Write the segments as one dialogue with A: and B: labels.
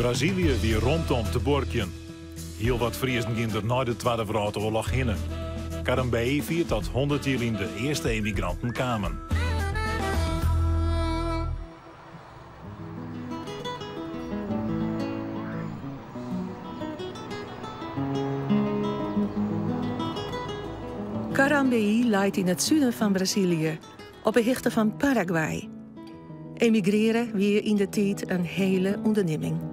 A: Brazilië wie romte om te buorkjen. Hiel wat Friezen giene der nei de Twadde Wrâldoarloch hinne. Carambeí fiert dat 100 jier lyn de earste emigranten kamen.
B: Carambeí leit yn it suden fan Brazilië, op 'e hichte fan Paraguay. Emigreare wie yn de tiid in hele ûndernimming.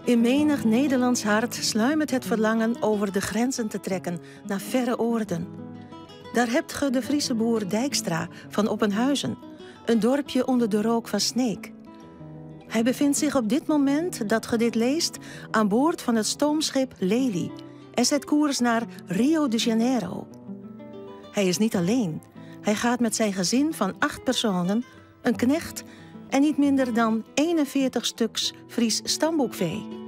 B: In menig Nederlands hart sluimert het verlangen over de grenzen te trekken naar verre oorden. Daar hebt ge de Friese boer Dijkstra van Oppenhuizen, een dorpje onder de rook van Sneek. Hij bevindt zich op dit moment dat ge dit leest aan boord van het stoomschip Lely en zet koers naar Rio de Janeiro. Hij is niet alleen. Hij gaat met zijn gezin van acht personen, een knecht en niet minder dan 41 stuks Fries stamboekvee.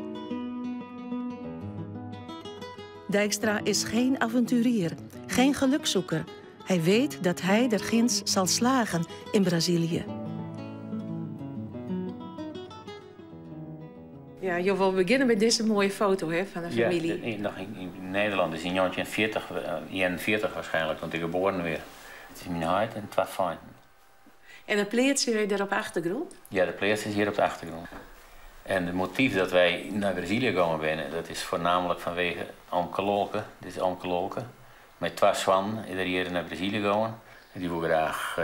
B: Dijkstra is geen avonturier, geen gelukzoeker. Hij weet dat hij der ginds zal slagen in Brazilië. Ja, jo wolle begjinne by dizze moaie foto hè, fan de famylje.
C: Ja, noch yn Nederlân, dus yn 1940, 41 waarschijnlijk, want ik geboren wie. It is myn heit en twa feinten.
B: En de pleats is dêr op de achtergrûn?
C: Ja, de pleats is hjir op de achtergrûn. En it motyf dat wy nei Brazilië gongen binne, dat is foarnaamlik fanwege omke Lolke. Dit is omke Lolke. Mei twa soannen is er hjir nei Brazilië gongen. Dy woe graach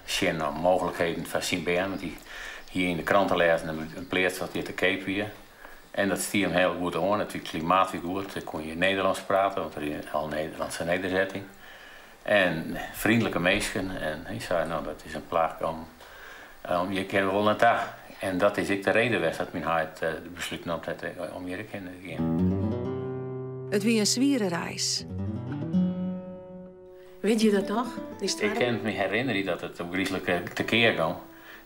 C: sjen nei mooglikheden foar syn bern, want dy hie yn de krante lêzen in pleats wat hjir te keap wie. En dat stie him hiel goed oan. It klimaat wie goed, der koene je Nederlânsk prate, want der wie al in Nederlânske nederzetting. En freonlike minsken. En hy sei, no dat is in plak om, om hjir kinne we wol nei ta. En dat is ek de reden west dat myn heit beslút nomd hat om hjir ek hinne te gean.
B: It wie in swiere reis. Wit je dat noch?
C: Ik kin my herinnerje dat it ôfgryslik tekear gong.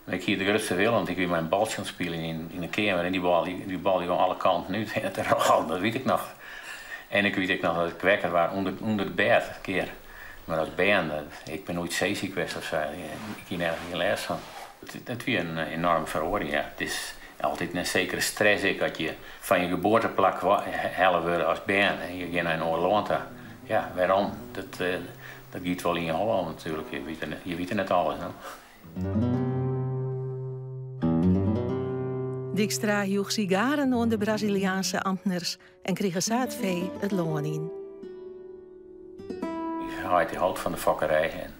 C: Ik hie de grutste wille, want ik wie mei in baltsje oan it spyljen yn de keamer en dy bal dy bal dy gong alle kanten út en dat wit ik noch. En ik wit ek noch dat ik wekker waard ûnder it bêd in kear. Mar as bern, ik bin noait seesiek west of sa, ik hie nergens gjin lêst fan. It wie in enoarme feroaring, ja. It is altyd in sekere stress ek as je fan je geboarteplak helle wurde as bern en je gean nei in oar lân ta. Ja, wêrom? Dat, dat giet wol yn je holle om natuerlik. Je witte, je witte net alles, no.
B: Dijkstra joech sigaren oan de Braziliaanske amtners en krige sa it fee it lân yn.
C: Heit dy hold fan de fokkerij en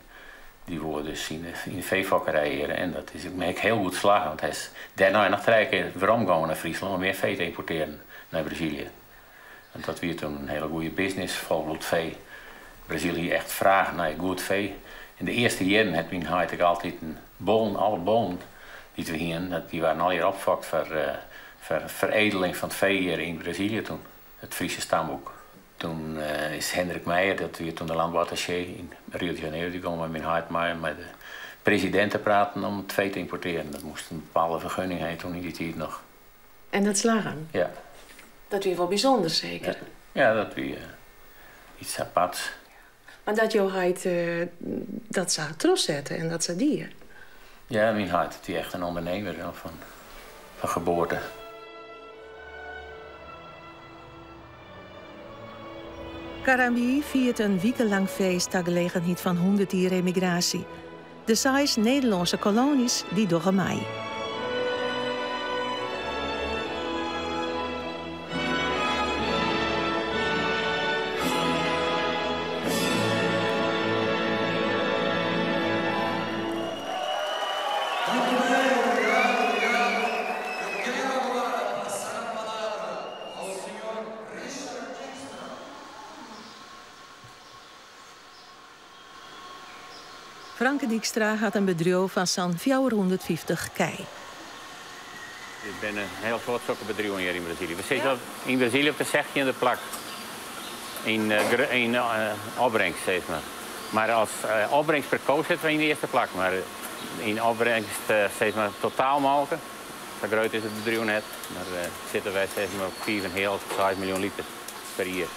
C: dy woe dus yn de feefokkerij hearre. En dat is ek hiel goed slagge, want hy is dêrnei noch trije kear weromgongen nei Fryslân om mear fee te ymportearjen nei Brazilië. Want dat wie toen in hiele goede business, folbloed fee. Brazilië hie echt fraach nei goed fee. In de earste jierren hat myn heit ek altyd bollen, alle bollen dy't we hienen, dy waarden allegear opfokt foar foar feredeling fan it fee hjir yn Brazilië toen, it Friese stamboek. Toen is Hendrik Meijer, dat wie toen de landbouattaché yn Rio de Janeiro, dy gong mei myn heit mei om mei de presidint te praten om it fee te ymportearjen. Dat moast in bepaalde fergunning ha toen yn dy tiid noch.
B: En dat slagge?
C: Ja.
B: Dat wie wol bysûnder seker?
C: Ja, dat wie iets aparts.
B: Mar dat jo heit dat sa trochsette en dat sa die?
C: Ja, myn heit wie echt in ûndernimmer fan geboarte.
B: Carambeí fiert in wike lang feest ta gelegenheid fan 100 jier emigraasje. De seis Nederlânske kolonys dy dogge mei. Franke Dijkstra hat in bedriuw fan sa'n 450 kij.
C: Der binne in hiel soad sokke bedriuwen hjir yn Brazilië. We sitte yn Brazilië op de sechtjinde plak yn yn opbringst, sis mar. Mar as opbringst per ko sitte we yn it earste plak. Mar yn opbringst, sis mar, totaal molke, sa grut is it bedriuw net, mar sitte wy sis mar op fiif en heal, seis miljoen liter per jier.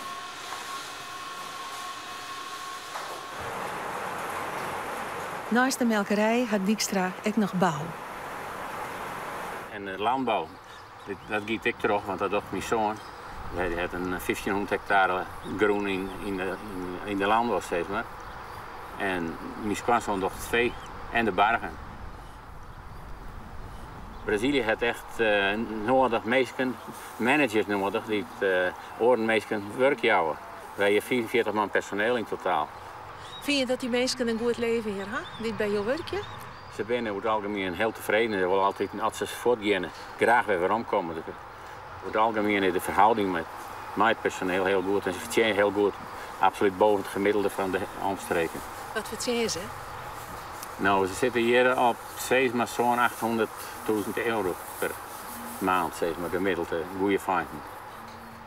B: Neist de melkerij hat Dijkstra ek noch bou.
C: En En de landbouw, dat giet ek troch, want dat docht myn soan. Hy hat in 1500 hektare grûn yn de landbouw, sis mar. En myn skoansoan docht it fee en de bargen. Brazilië hat echt noadich minsken, managers noadich, dy't oaren minsken wurk jouwe. Wy hawwe 45 man personeel yn totaal.
B: Fine je dat dy minsken in goed leven hjir ha, dy't by jo wurkje?
C: Se binne oer it algemien hiel tefreden. Se wolle altyd, as se fuortgeane, graach wer weromkomme. Oer it algemien is de ferhâlding mei it personeel hiel goed en se fertsjinje hiel goed. Absolút boven it gemiddelde fan de omstreken.
B: Wat fertsjinje se?
C: No, se sitte hjir op sis mar sa'n 800.000 euro per maand, sis mar, gemiddeld, goede feinten.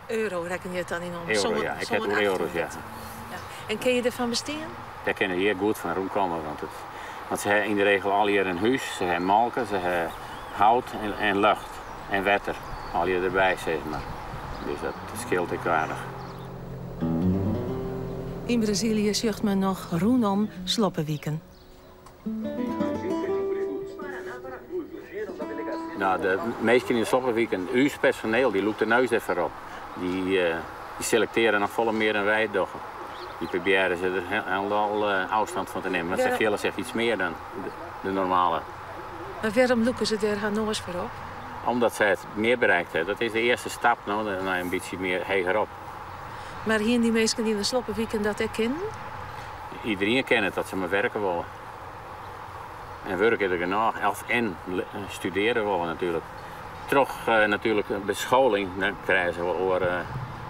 B: Euro rekkenje je it dan yn om?
C: Euro, ja. Ik ha it oer euro's, ja.
B: Ja. En kinne je derfan bestean?
C: Dêr kinne je hjir goed fan rûnkomme, want se ha yn de regel allegear in hús, se ha molke, se ha hout en lucht en wetter, allegear derby, sis mar. Dus dat skeelt ek aardich.
B: Yn Brazilië sjocht men noch rûnom sloppewiken.
C: No, de minsken yn de sloppewiken, ús personeel, dy lûkt de neus dêrfoar op. Dy selektearje noch folle mear dan wy it dogge. Dy probearje se der hielendal ôfstân fan te nimmen, want sy fiele sich iets mear dan de normale.
B: Mar wêrom lûke se dêr har noas foar op?
C: Omdat sy it mear bereikt ha. Dat is de earste stap no, nei in bytsje mear hegerop.
B: Mar hiene dy minsken yn de sloppewiken dat ek kinnen?
C: Iderien kin it, as se mar werke wolle. En wurk is der genôch. Of en studearje wolle natuerlik. Troch natuerlik bescholing dan krije se wol oare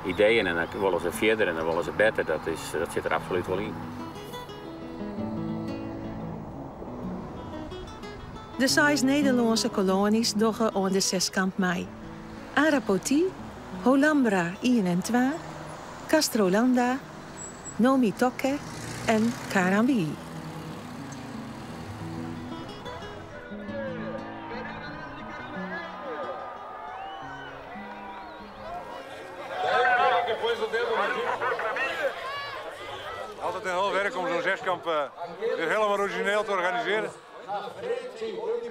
C: ideeën en dan wolle se fierder en dan wolle se better. Dat is, dat sit der absolút wol yn.
B: De seis Nederlânske koloanys dogge oan de Zeskamp mei. Arapoti, Holambra ien en twa, Castrolanda, Não Me Toque en Carambi.
D: Altijd een heel werk om zo'n zeskamp weer helemaal origineel te organiseren.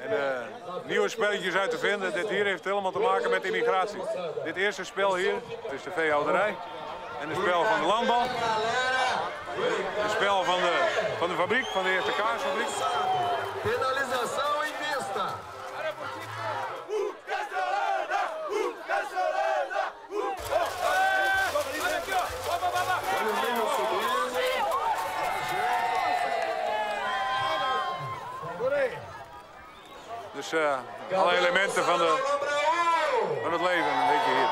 D: En nieuwe spelletjes uit te vinden. Dit hier heeft helemaal te maken met immigratie. Dit eerste spel hier is de veehouderij. En het spel van de landbouw. Het spel van de fabriek, van de eerste kaarsfabriek.
E: Penalisatie in vista.
D: Dus alle elementen van het leven een beetje hier.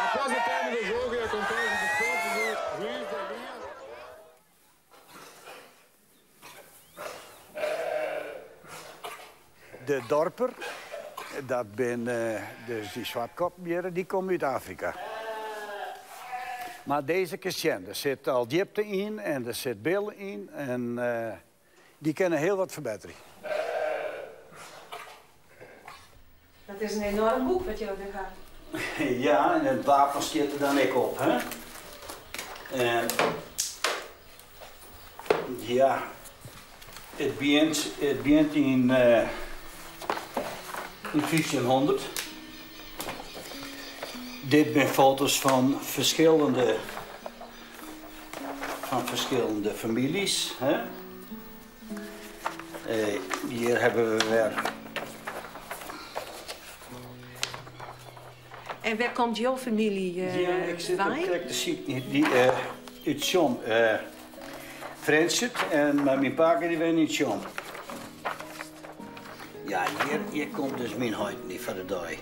E: Após o término do jogo e a contagem dos pontos, o juiz da linha.
F: De dorper, dat bin dus dy swartkopbjirren, dy komme út Afrika. Mar dizze kinst sjen, der sit al djipte yn en der sit bil yn en dy kinne hiel wat ferbetterje.
B: Dat is in enoarm boek wat jo dêr ha.
F: Ja, en it wapen stiet der dan ek op, hè? En ja, it begjint yn 1500. Dit binne foto's fan ferskillende famyljes. Hè? Hjir hawwe we wer.
B: En wêr komt jo famylje
F: Ja, ik sit
B: wei?
F: krekt te sykjen. Dy út Tsjom. Frjentsjer en myn pake dy wenne yn Tsjom. Ja, hjir komt dus myn heit net foar de dei.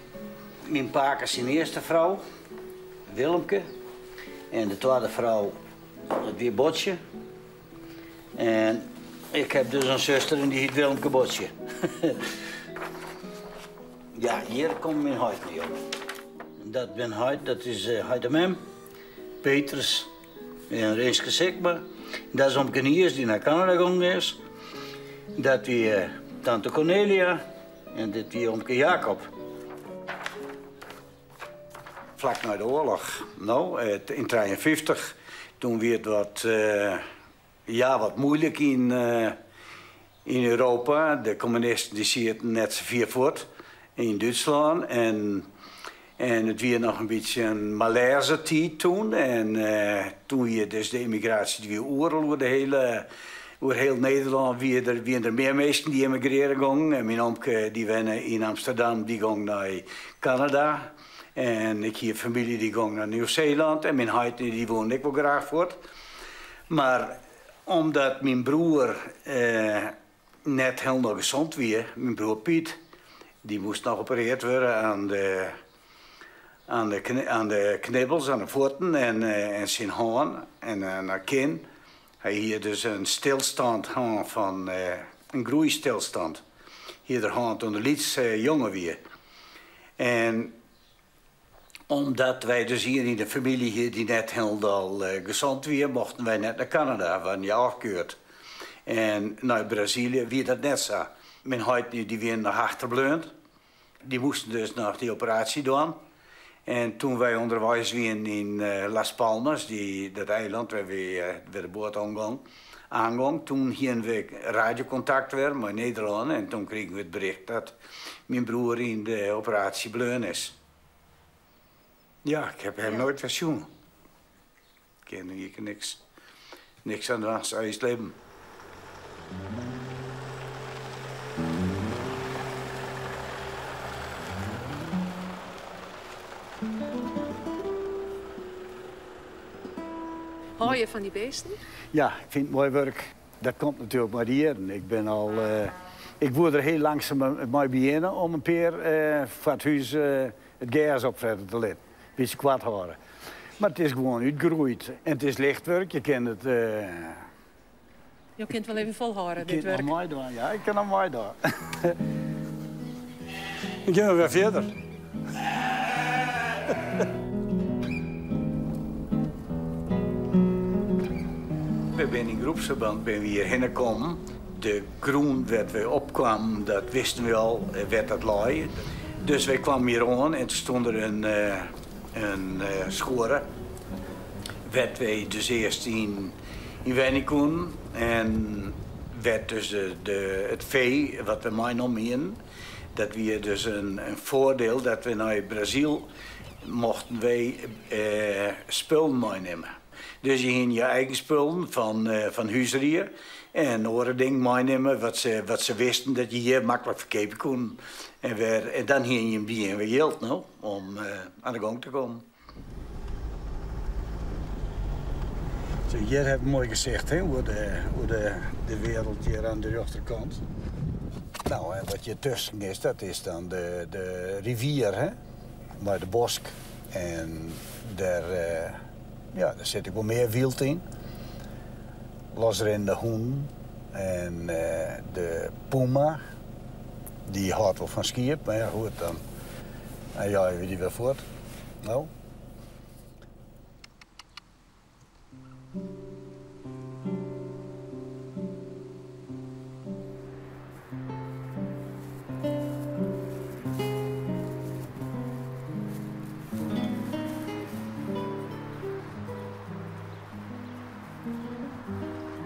F: Myn pake syn earste frou, Willemke. En de twadde frou, dat wie Botsje. En ik ha dus in suster en dy hjit Willemke Botsje. Ja, hjir komt myn heit net op. Dat bin heit, dat is heit en mem, Petrus en Rinske Sikma. Dat is omke Niers dy't nei Kanada gong is. Dat wie tante Cornelia en dit wie omke Jacob. Flak nei de oarloch, no, yn 53, doe wie it wat, ja, wat muoilik. Yn Europa, de kommunisten dy sieten net sa fier fuort yn Dútslân en en it wie noch in bytsje in malêze tiid toen en toen wie dus de ymmigraasje dy wie oeral oer de hiele oer hiel Nederlân wie der wiene der mear minsken dy emigrearje gongen en myn omke dy wenne yn Amsterdam dy gong nei Kanada en ik hie famylje dy gong nei Nieuw-Seeland en myn heit dy woene ek wol graach fuort mar Omdat myn broer net hielendal gesond wie, myn broer Piet, dy moast noch opereard wurde aan de, aan de, aan de knibbels, aan de fuotten en, en syn hân en aan de kin. Hy hie dus in stilstand hân fan, in groeistilstand hie er hân toen er lyts jonge wie. En Omdat wy dus ien yn de famylje hie dy't net hielendal gesond wie, mochten wy net nei Kanada, waarden wy ôfkeurd. En nei Brazilië wie dat net sa. Myn heit dy wiene noch achterbleaun. Dy moasten dus noch dy operaasje dwaan. En toen wy ûnderweis wiene yn Las Palmas, dy, dat eiland wêr wy, wêr de boat oangong, oangong, toen hiene we radiokontakt wer mei Nederlân en toen krigen we it bericht dat myn broer yn de operaasje bleaun is. Ja, ik heb hem nooit wer sjoen. Ik kin der hjir niks, niks oan dwaan, sa is it libben.
G: Hâld je fan dy beesten?
F: Ja, ik fyn it moai wurk. Dat komt natuerlik mei de jierren. Ik bin al, ik woe der hiel langsum mei begjinne om in pear foar it hús it gers opfrette te litten. Bytsje koart hâlde. Mar it is gewoan útgroeid. En it is licht wurk, je kinne it.
G: Jo kinne it wol even folhâlde, dit wurk.
F: Ik kin noch meidwaan, ja, ik kin noch meidwaan. Dan gean we wer fierder. We binne yn groepsferbân binne we hjir hinne kommen. De grûn wêr't we opkwamen, dat wisten we al wêr't dat lei. Dus wy kwamen hjir oan en toen stond der in, in skuorre wêr't wy dus earst yn yn wenje koenen en wêr't dus de, it fee wat we meinommen hienen, dat wie dus in foardiel dat we nei Brazyl mochten wy spullen meinimme. Dus je hienen je eigen spullen fan, fan húsrie en oare dingen meinimme wat se, wat se wisten dat je hjir maklik ferkeapje koenen. En, wer, en dan hiene je in bytsje wer jild no, om oan de gong te kommen. Zo, hjir ha we in moai gesicht hè, oer de, oer de, de wereld hjir oan de rjochterkant. Nou, en wat hjir tusken is, dat is dan de, de rivier, hè, mei de bosk. En dêr, ja, dêr sit ek wol mear wyld yn. Losrinnende hûnen en de puma, dy hâldt wol fan skiep, mar ja, goed, dan jeie we dy wer fuort. No.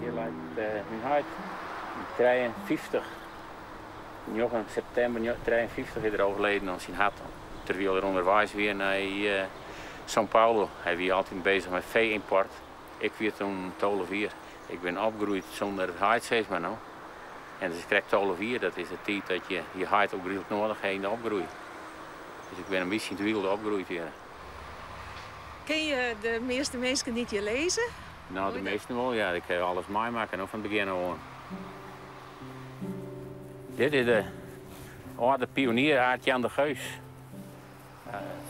C: Hjir leit myn heit yn 53, njoggen septimber 53 is er overleden oan syn hert. Terwyl er ûnderweis wie nei São Paulo. Hy wie altyd bezich mei fee-ymport. Ik wie toen 12 jier. Ik bin opgroeid sûnder heit, sis mar no. En it is krekt 12 jier, dat is de tiid dat je je heit ook gruwlik noadich ha yn de opgroei. Dus ik bin in bytsje yn it wylde opgroeid hjir.
B: Kin je de measte minsken dy't hjir lizze?
C: Nou, de measten wol, ja. Ik ha alles meimakke no fan it begjin ôf oan. Dit is de âlde pionier Aart Jan de Geus.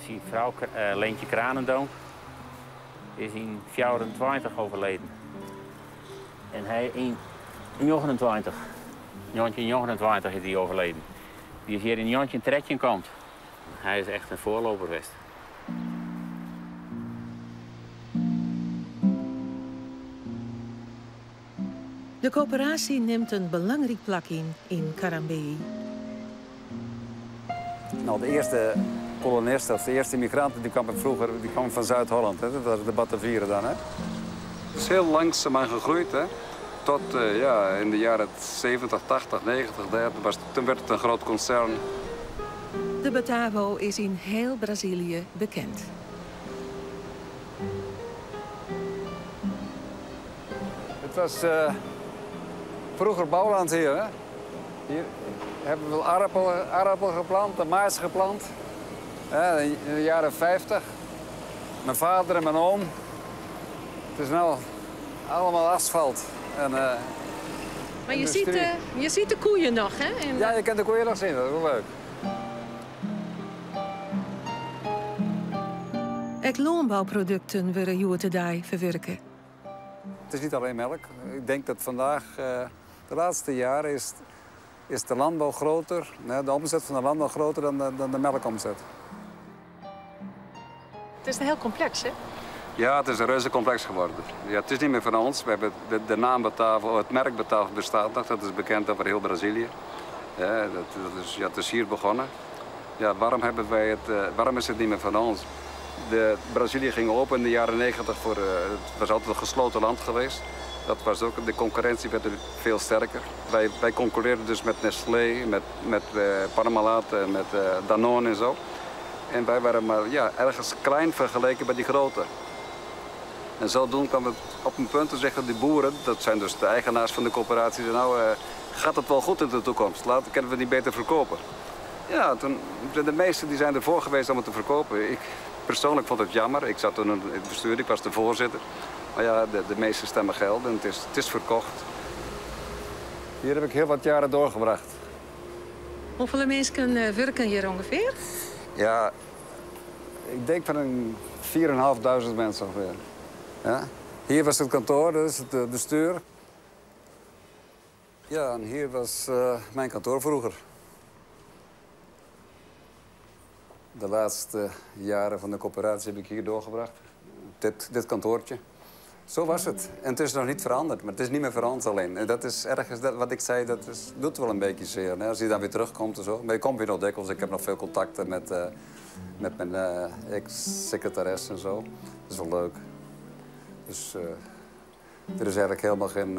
C: Syn frou Leentje Kranendonk is yn 24 overleden. En hy yn 29, 1929 is hy overleden. Dy is hjir yn 1913 komd. Hy is echt in foarloper west.
B: De koöperaasje nimt in belangryk plak yn yn Carambeí.
H: Nou, de eerste kolonisten of de eerste immigranten die kwamen vroeger die kwamen van Zuid-Holland. Hè? Dat waren de Batavieren dan. Hè? Het is heel langzaamaan gegroeid. Hè? Tot ja, in de jaren 70, 80, 90, daar was, toen werd het een groot concern.
B: De Batavo is in heel Brazilië bekend.
H: Het was vroeger bouwland hier. Hè? Hier hebben we aardappel geplant, de mais geplant. In de jaren 50. Mijn vader en mijn oom. Het is nu allemaal asfalt. En,
G: maar je ziet de koeien nog, hè? En...
H: Ja, je kunt de koeien nog zien. Dat is wel leuk.
B: Ek lânbouproducten worden hjoed-de-dei verwerken.
H: Het is niet alleen melk. Ik denk dat vandaag, de laatste jaren, is de landbouw groter, de omzet van de landbouw groter dan de melkomzet.
G: Het is een heel complex, hè?
H: Ja, het is een reuze complex geworden. Ja, het is niet meer van ons. We hebben de naam Batavo, het merk Batavo bestaat nog. Dat is bekend over heel Brazilië. Ja, het is hier begonnen. Ja, waarom hebben wij het, waarom is het niet meer van ons? Brazilië ging open in de jaren 90 voor, het was altijd een gesloten land geweest. Dat was ook, de concurrentie werd veel sterker. Wij concurreerden dus met Nestlé, met Parmalat, met Danone en zo. En wij waren maar ja, ergens klein vergeleken bij die grote. En zodoende kwam het op een punt te zeggen, die boeren, dat zijn dus de eigenaars van de coöperatie, nou gaat het wel goed in de toekomst, kunnen we die beter verkopen. Ja, toen, de meesten die zijn ervoor geweest om het te verkopen. Ik persoonlijk vond het jammer, ik zat toen in het bestuur, ik was de voorzitter. Maar ja, de meeste stemmen gelden en het is verkocht. Hier heb ik heel wat jaren doorgebracht.
G: Hoeveel mensen werken hier ongeveer?
H: Ja, ik denk van een 4.500 mensen ongeveer. Ja? Hier was het kantoor, dat is het bestuur. Ja, en hier was mijn kantoor vroeger. De laatste jaren van de coöperatie heb ik hier doorgebracht. Dit kantoortje. Zo was het. En het is nog niet veranderd, maar het is niet meer voor ons alleen. En dat is ergens, dat, wat ik zei, dat is, doet wel een beetje zeer. Hè? Als je dan weer terugkomt en zo. Maar ik kom weer nog dikwijls. Ik heb nog veel contacten met mijn ex-secretares en zo. Dat is wel leuk. Dus er is eigenlijk helemaal geen...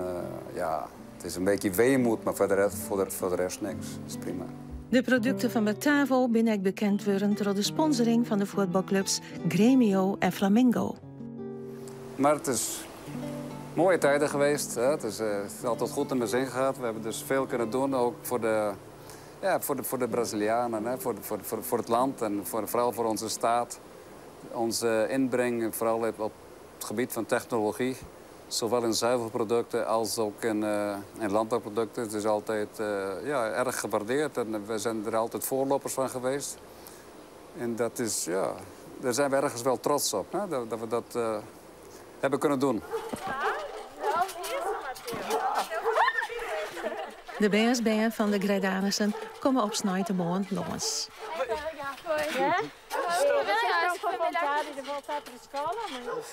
H: ja, het is een beetje weemoed, maar voor de rest niks. Dat is prima.
B: De producten van Batavo binnen ik bekend worden door de sponsoring van de voetbalclubs Grêmio en Flamengo.
H: Maar het is mooie tijden geweest. Hè? Het is altijd goed in mijn zin gehad. We hebben dus veel kunnen doen, ook voor de, ja, voor de Brazilianen, hè? Voor het land en vooral voor onze staat. Onze inbreng, vooral op het gebied van technologie, zowel in zuivelproducten als ook in landbouwproducten. Het is altijd ja, erg gewaardeerd en we zijn er altijd voorlopers van geweest. En dat is, ja, daar zijn we ergens wel trots op, hè? Dat we dat hebben kunnen doen.
B: De BSB van de Greidanissen komen op snijtemoorn langs.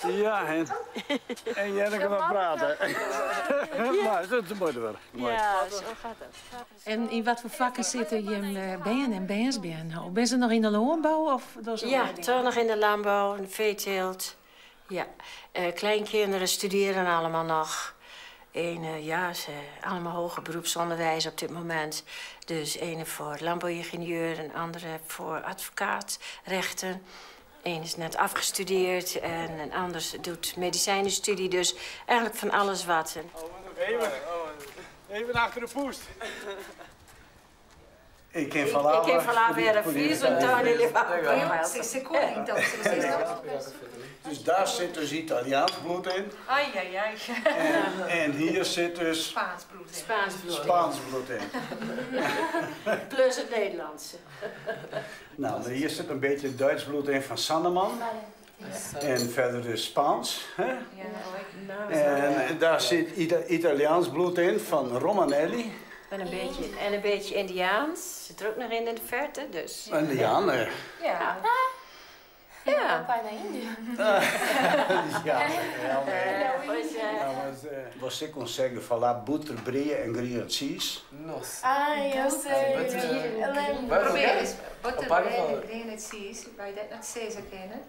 F: Ja, en jij kan wel praten. Maar dat is mooi wel.
G: Ja, zo gaat het.
B: En in wat voor vakken zitten je BN en BSBN? Nou, ben ze nog in de landbouw? Of
I: ja, toch nog in de landbouw, in de veeteelt. Ja, kleinkinderen studeren allemaal nog. En ja, ze allemaal hoger beroepsonderwijs op dit moment. Dus ene voor landbouwingenieur, een andere voor advocaat, rechten. Eén is net afgestudeerd en een ander doet medicijnenstudie. Dus eigenlijk van alles wat.
D: Even achter de poest.
F: Ik ken falar
I: era Fries en Tony
F: Dus daar zit dus Italiaans bloed in.
G: Ai, ai, ai.
F: En hier zit dus
G: Spaans bloed in.
I: Spaans bloed.
F: Spaans bloed in.
I: Plus het Nederlandse.
F: Nou, maar hier zit een beetje Duits bloed in van Sanneman. En verder dus Spaans. Hè? En daar zit Italiaans bloed in van Romanelli.
I: En een beetje Indiaans zit er ook nog in de verte, dus.
F: Indianen.
I: Ja. Ja.
J: Bijna Indië.
F: Ja, Você consegue falar butterbrie en green cheese?
K: Nossa.
J: Ah, eu sei. Eu lembro.
G: Probeer eens. Butterbrie en green cheese, wij dat nog steeds kennen.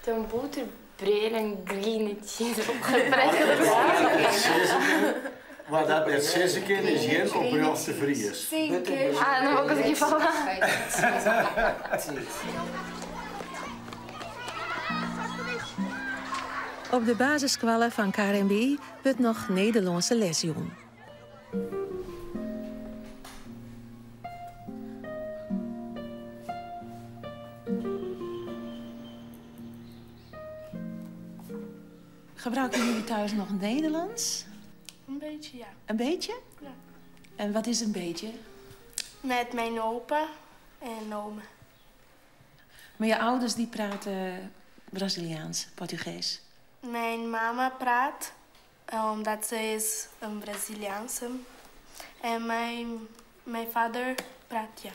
J: Dan butterbrie. Bril en grienetsjes
K: Wa dat net sizze kin is gjin oprjochte Fries.
J: Ah, dan wol ik it falle.
B: Op de basisskoalle fan KNBI wurdt noch Nederlânske les jûn. Gebruiken jullie thuis nog Nederlands?
J: Een beetje, ja.
B: Een beetje?
J: Ja.
B: En wat is een beetje?
J: Met mijn opa en oma.
B: Maar je ouders die praten Braziliaans, Portugees?
J: Mijn mama praat, omdat ze is een Braziliaanse. En mijn vader praat, ja.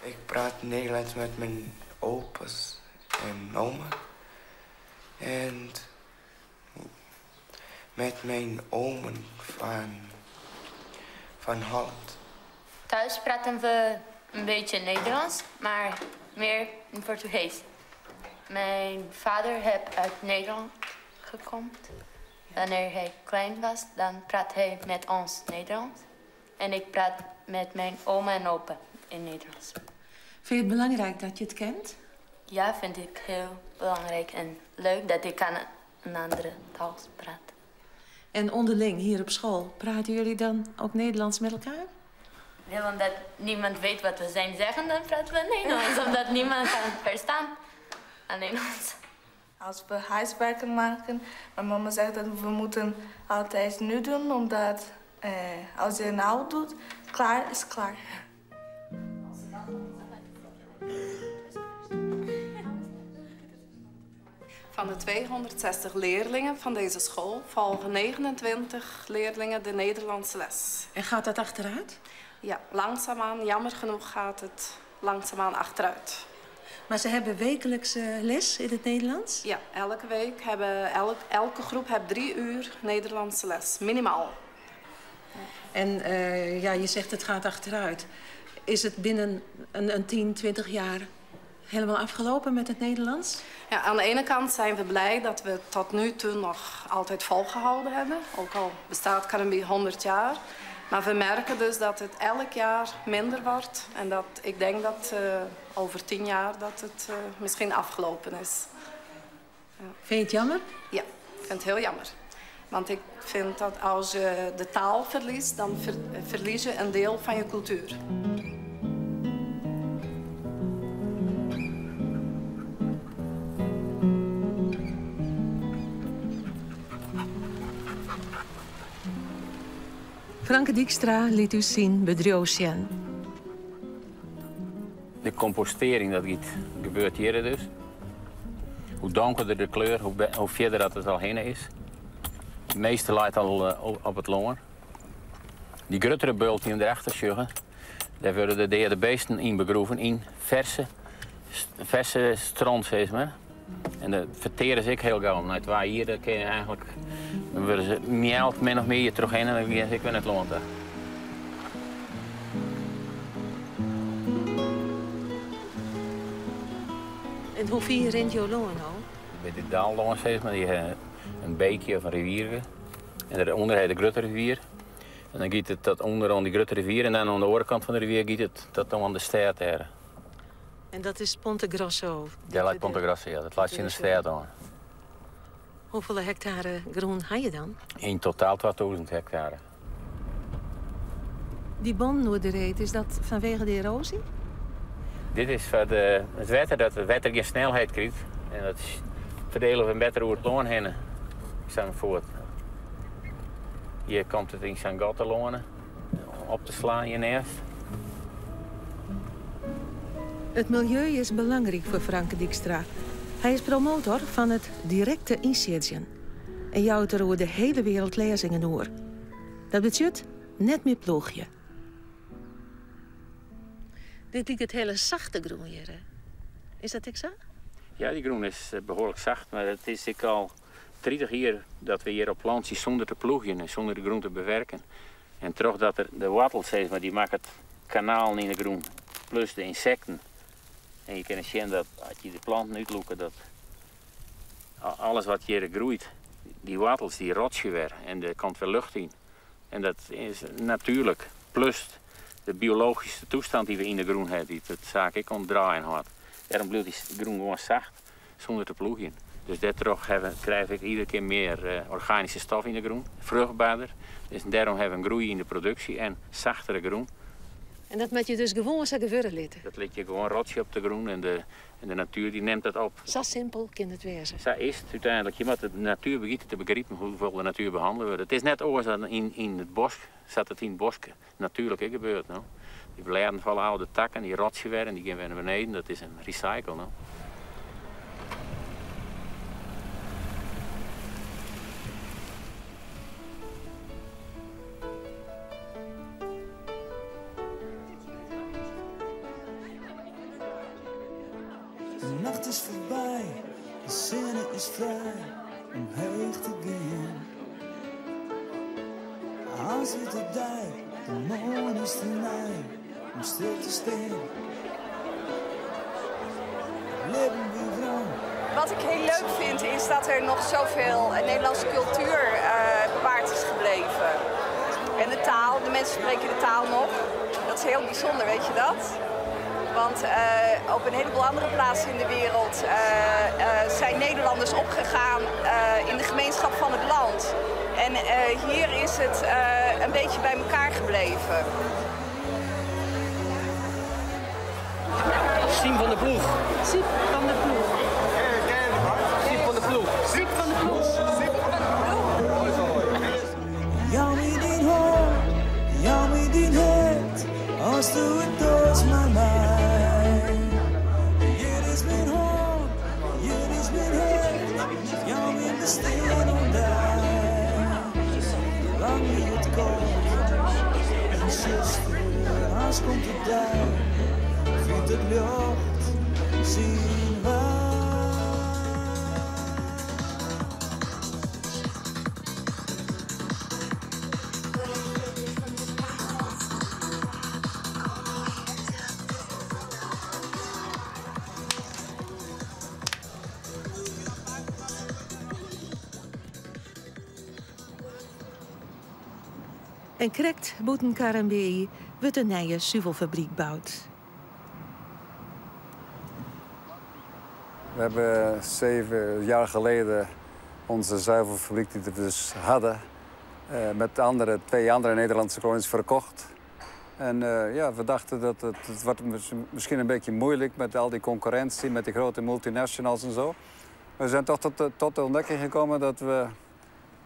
L: Ik praat Nederlands met mijn opa's en oma. En met mijn omen van Holland.
M: Thuis praten we een beetje Nederlands, maar meer in Portugees. Mijn vader heeft uit Nederland gekomen. Wanneer hij klein was, dan praat hij met ons Nederlands. En ik praat met mijn oma en opa in Nederlands.
B: Vind je het belangrijk dat je het kent?
M: Ja, vind ik heel belangrijk en leuk dat ik kan een andere taal praten.
B: En onderling hier op school, praten jullie dan ook Nederlands met elkaar?
M: Ja, omdat niemand weet wat we zijn zeggen, dan praten we Nederlands. Omdat niemand kan verstaan. Alleen ons.
J: Als we huiswerken maken, mijn mama zegt dat we moeten altijd nu doen, omdat als je nou doet, klaar is klaar.
N: Van de 260 leerlingen van deze school volgen 29 leerlingen de Nederlandse les.
B: En gaat dat achteruit?
N: Ja, langzaamaan, jammer genoeg gaat het langzaamaan achteruit.
B: Maar ze hebben wekelijks les in het Nederlands?
N: Ja, elke week hebben elke groep heeft 3 uur Nederlandse les, minimaal.
B: En ja, je zegt het gaat achteruit. Is het binnen een 10, 20 jaar helemaal afgelopen met het Nederlands?
N: Ja, aan de ene kant zijn we blij dat we het tot nu toe nog altijd volgehouden hebben. Ook al bestaat KNBI 100 jaar. Maar we merken dus dat het elk jaar minder wordt. En dat ik denk dat over 10 jaar dat het misschien afgelopen is. Ja.
B: Vind je het jammer?
N: Ja, ik vind het heel jammer. Want ik vind dat als je de taal verliest, dan verlies je een deel van je cultuur.
B: Franke Dijkstra liet u zien bedrijf zien.
C: De compostering, dat gebeurt hier dus. Hoe donkerder de kleur, hoe verder dat het al heen is. Het meeste lijkt al op het loon. Die grotere bult die hem erachter sjuggen, daar worden de derde beesten in begroeven, in verse stront, zeg maar. En dat verteren ze ook heel gauw. Nou, het waar hier, dan kun je eigenlijk, dan worden ze miauwt min of meer hier terug heen en dan gaan ze weer naar het loon toe.
B: En hoe ver rent jouw loon nou?
C: Bij de daalloon, zeg maar, die, een beekje of een rivier. En daaronder heet de Grutte rivier. En dan gaat het tot onder aan die Grutte rivier en dan aan de overkant van de rivier gaat het tot aan de stad daar.
B: En dat is Ponte Grosso?
C: Ja, dat Ponte Grosso, ja. Dat laat je in de stad aan.
B: Hoeveel hectare groen heb je dan?
C: In totaal 2000 hectare.
B: Die bom de is dat vanwege de erosie?
C: Dit is voor het water dat het water geen snelheid krijgt. En dat verdelen we beter over het loon heen. Ik stel me voor. Hier komt het in zijn gattenlonen op te slaan je nest.
B: Het milieu is belangrijk voor Franke Dijkstra. Hij is promotor van het directe inzetten. En jouwt er over de hele wereld lezingen door. Dat betekent net meer ploegje. Dit is het hele zachte groen hier. Hè? Is dat exact?
C: Ja, die groen is behoorlijk zacht, maar het is ik al 30 jaar dat we hier op planten zonder te ploegen en zonder de groen te bewerken. En toch dat er de wortels, zeg maar, die maken het kanaal in de groen, plus de insecten. En je kan zien dat als je de planten uitloeken, dat Alles wat hjir groeit, dy woartels dy rotsje wer en der komt wer lucht yn. En dat is natuerlik. Plus de biologyske toestand dy't we yn de grûn ha, dy't it saak ek oan it draaien hâldt. Dêrom bliuwt dy grûn gewoan sacht sûnder te ploegjen. Dus dêrtroch krije we ek iedere kear mear organyske stof yn de grûn, fruchtberder. Dus dêrom ha we in groei yn de produksje en sachtere grûn.
G: En dat moat je dus gewoan sa gewurde litte?
C: Dat lit je gewoan rotsje op de grûn en de En de natuer dy nimt dat op.
G: Sa simpel kin it wêze.
C: Sa is it úteinlik. Je moatte de natuer begjinne te begripen hoefolle de natuer behannele wurdt. It is net oars dan yn it bosk, sa't it yn it bosk natuerlik ek gebeurt. No. Dy blêden falle ôf, de takken dy rotsje wer en dy gean wer nei beneden. Dat is in recycle. No.
O: De nacht is foarby, de sinne is frij om heech te gean. As it de dei, de moarn is te nei om stil te stean. Libben wie wrang.
P: Wat ik heel leuk vind is dat er nog zoveel Nederlandse cultuur bewaard is gebleven. En de taal, de mensen spreken de taal nog. Dat is heel bijzonder, weet je dat? Want op een heleboel andere plaatsen in de wereld zijn Nederlanders opgegaan in de gemeenschap van het land. En hier is het een beetje bij elkaar gebleven.
Q: Siem van de Ploeg.
G: Siep van de Ploeg.
Q: Siep van de Ploeg.
G: Siep van de Ploeg.
Q: Siep van de Ploeg.
O: Jou my dyn hân, jou my dyn hert, as do it dochst mei my. Hjir is myn hân, hjir is myn hert, jou myn bestean oan dy. Lang wie it kâld, en suster, aanst komt de dei, fynt it ljocht syn wei.
B: En krekt bûten Carambeí wurdt in nije suvelfabryk boud.
H: We hebben 7 jaar geleden onze zuivelfabriek die we dus hadden, met andere, twee andere Nederlandse kolonies verkocht. En ja, we dachten dat het wordt misschien een beetje moeilijk met al die concurrentie, met die grote multinationals en zo. We zijn toch tot de ontdekking gekomen dat we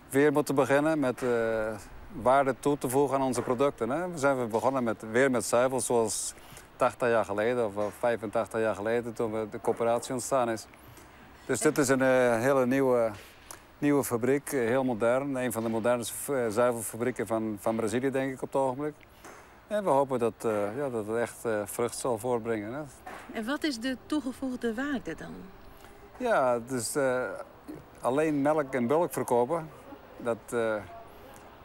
H: weer moeten beginnen met waarde toe te voegen aan onze producten. Hè. We zijn we begonnen weer met zuivel zoals 80 jaar geleden of 85 jaar geleden toen we de coöperatie ontstaan is. Dus dit is een hele nieuwe fabriek, heel modern. Een van de modernste zuivelfabrieken van Brazilië, denk ik, op het ogenblik. En we hopen dat, ja, dat het echt vrucht zal voortbrengen. Hè.
B: En wat is de toegevoegde waarde dan?
H: Ja, dus alleen melk en bulk verkopen,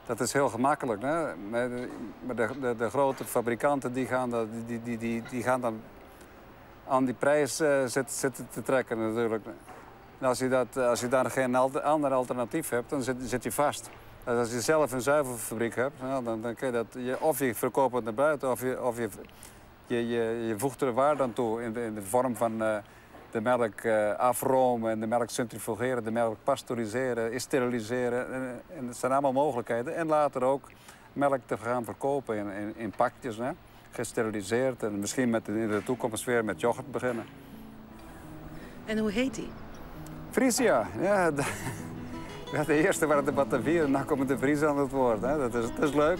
H: dat is heel gemakkelijk. Hè? Maar de grote fabrikanten die gaan dan aan die prijs zitten te trekken natuurlijk. En als je daar geen ander alternatief hebt, dan zit je vast. Dus als je zelf een zuivelfabriek hebt, nou, dan kun je dat, of je verkoopt het naar buiten, of je voegt er waarde aan toe in de vorm van de melk afromen en de melk centrifugeren, de melk pasteuriseren, steriliseren. En dat zijn allemaal mogelijkheden. En later ook melk te gaan verkopen in pakjes, hè? Gesteriliseerd. En misschien in de toekomst weer met yoghurt beginnen.
B: En hoe heet die?
H: Frisia, ja. De eerste waren de Batavieren, nu komen de Friezen aan het woord. Hè? Dat is leuk.